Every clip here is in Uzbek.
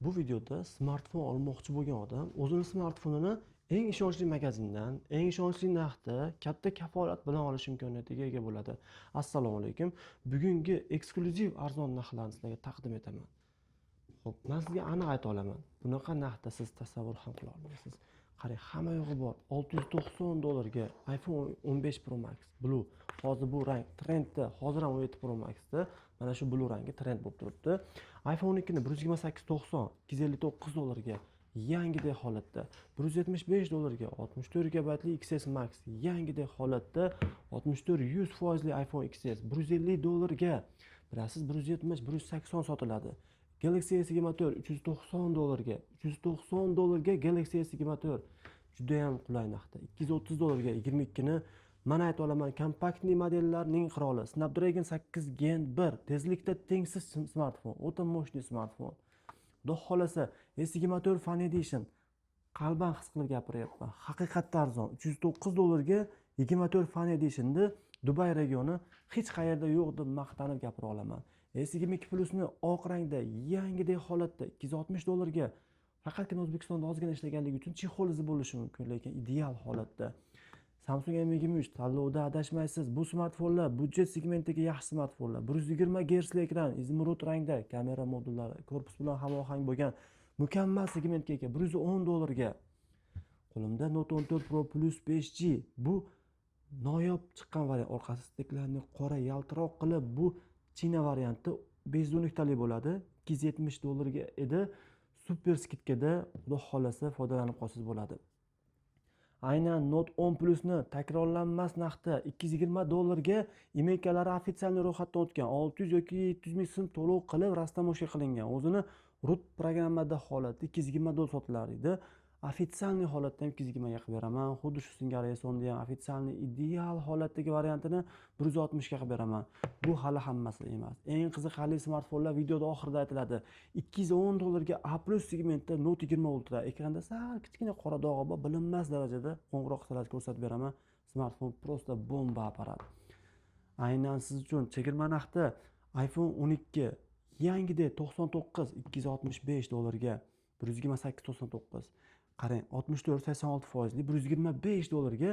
Bu videoda smartfon olmoqchi bo'lgan odam o'zini smartfonini eng ishonchli magazindan, eng ishonchli narxda, katta kafolat bilan olish imkoniyatiga ega bo'ladi. Assalomu alaykum. Bugungi eksklyuziv arzon narxlarni sizlarga taqdim etaman. Xo'p, men sizga aniq ayta olaman. Bunaqa narxda siz tasavvur ham qila olmaysiz. Qarang, hamma yo'g'i bor. 690 dollarga iPhone 15 Pro Max Blue. Hozir bu rang trendda, hozir ham 17 Pro Maxda mana shu blue rangi trend bo'lib turibdi. iPhone 12 ni 128.90, 259 dollarga yangidek holatda, 175 dollarga 64 gigabaytli XS Max yangidek holatda, 64 100 foizli iPhone XS 150 dollarga, bilasiz, 170, 180 sotiladi. Galaxy S24 390 dollarga, 390 dollarga Galaxy S24 juda ham qulay narxda. 230 dollarga 22 ni mana ayta olaman, kompaktli modellarning qiroli, Snapdragon 8 Gen 1, tezlikda tengsiz smartfon, o'ta мощный smartfon. Xudo xohlasa, S24 Fan Edition, qalban his qilib gapiryapman. Haqiqatda arzon. 309 dollarga 24 Fan Editionni Dubay regioni hech qayerda yo'q deb maqtanib gapira olaman. S22 Plusni oq rangda yangidek holatda 260 dollarga, faqatgina O'zbekistonda ozgina ishlaganligi uchun чехол izi bo'lishi mumkin, lekin ideal holatda. Samsung M23 tanlovda adashmaysiz. Bu smartfonlar budjet segmentidagi yaxshi smartfonlar. 120 Hzli ekran, изумруд rangda, kamera modullari, korpus bilan hamohang bo'lgan mukammal segmentga ega 110 dollarga. Qo'limda Note 14 Pro Plus 5G. Bu noyob chiqqan variant. Orqasi стеклянный, qora yaltiroq qilib, bu China varianti 512 talik bo'ladi. 270 dollarga edi. Super скидка da, xudo xohlasa, foydalanib qolsangiz bo'ladi. Aynan Note 10 Plusni takrorlanmas narxda 220 dollarga, IMEI lari официальный ro'yxatdan o'tgan, 600 yoki 700 ming so'm to'lov qilib растаможка qilingan. O'zini root programmada holatda 220 dollar sotilar edi. Официальный holatda ham 220 ga qilib beraman. Xuddi shu singari S10 ham официальный ideal holatdagi variantini 160 ga qilib beraman. Bu hali hammasi emas. Eng qiziqarli smartfonlar videoda oxirida aytiladi. 210 dollarga A+ segmentda Note 20 Ultra. Ekranda sal kichkina qora dog'i bor, bilinmas darajada qo'ng'iroq qilib ko'rsatib beraman. Smartfon просто bomba apparat. Aynan siz uchun chegirma narxda iPhone 12 yangidek 99 265 dollarga, 128.99. Qarang, 64 86 foizli 125 dollarga,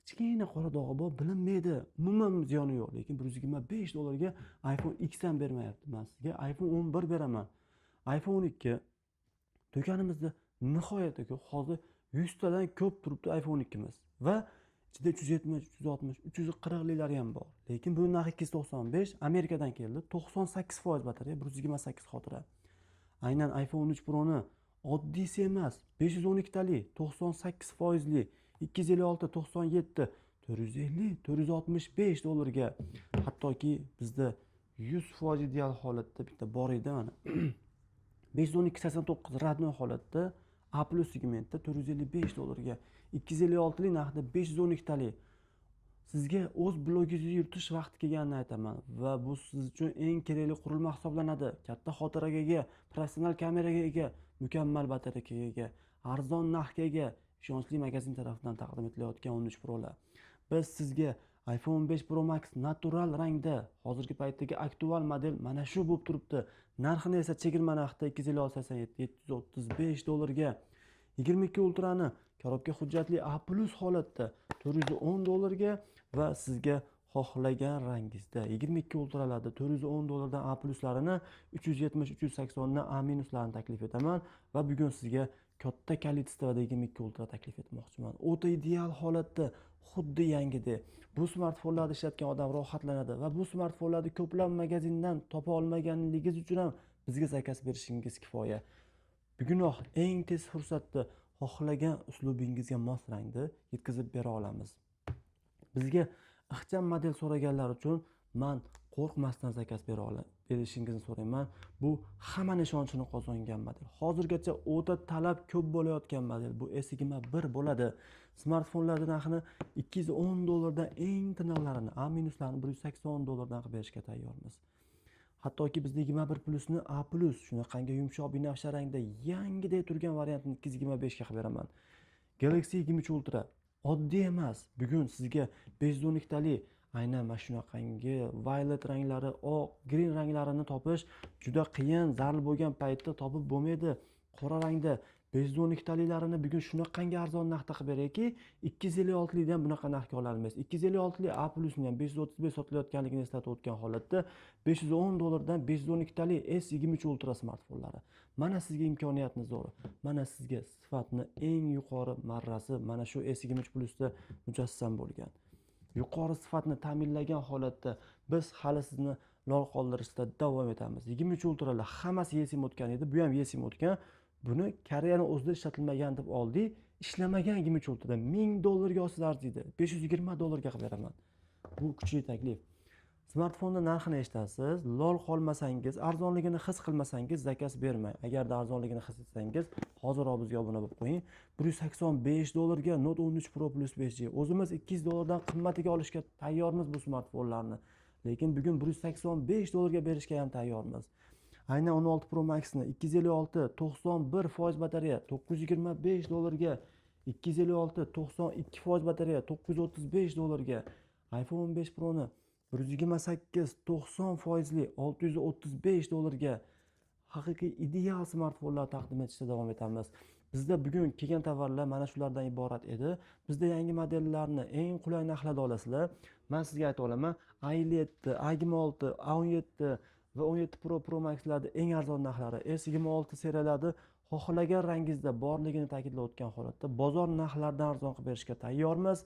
kichkina qora dog'i bor, bilinmaydi. Umuman ziyoni yo'q, lekin 125 dollarga iPhone X ham bermayapti. Men sizga iPhone 11 beraman. iPhone 12 do'konimizda nihoyatda ko'p. Hozir 100 tadan ko'p turibdi iPhone 12miz va ichida 370, 360, 340liklari ham bor. Lekin buni narxi 295, Amerikadan keldi. 98% batareya, 128 xotira. Aynan iPhone 13 Pro'ni oddiysi emas, 512 tali, 98 foizli, 256, 97, 450, 465 dollarga. Hattoki bizda 100% ideal holatda bitta bor edi mana. 512 89 родной holatda A+ segmentda 455 dollarga, 256 lik narxda 512 tali. Sizga o'z blogingizni yuritish vaqti kelganini aytaman va bu siz uchun eng kerakli qurilma hisoblanadi. Katta xotiraga ega, professional kameraga ega, mukammal batareyaga ega, arzon narxga ega, ishonchli magazin tarafidan taqdim etilayotgan 13 Pro'lar. Biz sizga iPhone 15 Pro Max natural rangda, hozirgi paytdagi aktual model mana shu bo'lib turibdi. Narxini esa chegirma narxda 256 87 735 dollarga. 22 Ultrani коробка hujjatli A+ holatda 410 dollarga va sizga xohlagan rangingizda 22 Ultralarda 410 dollardan A pluslarini, 370, 380 dan A minuslarini taklif etaman va bugun sizga katta количество da 22 Ultra taklif etmoqchiman. O'ta ideal holatda, xuddi yangidek. Bu smartfonlarni ishlatgan odam rohatlanadi va bu smartfonlarni ko'plab magazindan topa olmaganligingiz uchun ham bizga заказ berishingiz kifoya. Bugunoq eng tez fursatda xohlagan uslubingizga mos rangda yetkazib bera olamiz. Bizga ixcham model so'raganlar uchun man qo'rqmasdan заказ bera berishingizni so'rayman. Bu hammani ishonchini qozongan model. Hozirgacha o'ta talab ko'p bo'layotgan model bu S21 bo'ladi. Smartfonlarning narxini 210 dollardan eng tiniqlarini, A minuslarni 180 dollardan qilib berishga tayyormiz. Hattoki bizda 21 plusni A plus, shunaqangi yumshoq binafsha rangda yangidek turgan variantini 225 ga qilib beraman. Galaxy 23 Ultra oddiy emas. Bugun sizga 512 tali Aynan mana shunaqangi violet ranglari, oq, green ranglarini topish juda qiyin, zarur bo'lgan paytda topib bo'lmaydi. Qora rangda 512 taliklarini bugun shunaqangi arzon narxda qilib berayki, 256 likdan ham bunaqa narxga ololmaysiz. 256 li A plusni ham 535 sotilayotganligini eslatib o'tgan holatda 510 dollardan 512 talik S23 Ultra smartfonlari. Mana sizga imkoniyatni zo'ri. Mana sizga sifatni eng yuqori marrasi mana shu S23 Plusda mujassam bo'lgan. Yuqori sifatni ta'minlagan holatda biz hali sizni lol qoldirishda davom etamiz. 23 Ultralar hammasi eSIM o'tgan edi. Bu ham eSIM o'tgan. Buni Koreyani o'zida ishlatilmagan deb oldik. Ishlamagan 23 Ultrada 1000 dollarga olsangiz arziydi. 520 dollarga qilib beraman. Bu kuchli taklif. Smartfonni narxini eshitasiz, lol qolmasangiz, arzonligini his qilmasangiz заказ bermang. Agarda arzonligini his etsangiz, hoziroq bizga obuna bo'lib qo'ying. 185 dollarga Note 13 Pro Plus 5G. O'zimiz 200 dollardan qimmatiga olishga tayyormiz bu smartfonlarni. Lekin bugun 185 dollarga berishga ham tayyormiz. Aynan 16 Pro Maxni 256 91% batareya 925 dollarga, 256 92% batareya 935 dollarga, iPhone 15 Pro'ni 128 90 foizli 635 dollarga haqiqiy ideal smartfonlar taqdim etishda davom etamiz. Bizda bugun kelgan tovarlar mana shulardan iborat edi. Bizda yangi modellarni eng qulay narxlarda olasizlar. Men sizga ayta olaman, A57, A26, A17 va 17 Pro, Pro Maxlarda eng arzon narxlari, S26 seriyalarida xohlagan rangingizda borligini ta'kidlab o'tgan holatda bozor narxlaridan arzon qilib berishga tayyormiz.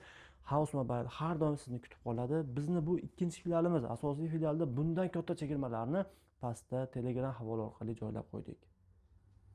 House Mobile har doim sizni kutib qoladi. Bizni bu ikkinchi filialimiz, asosiy filialda bundan katta chegirmalarni pastda Telegram havola orqali joylab qo'ydik.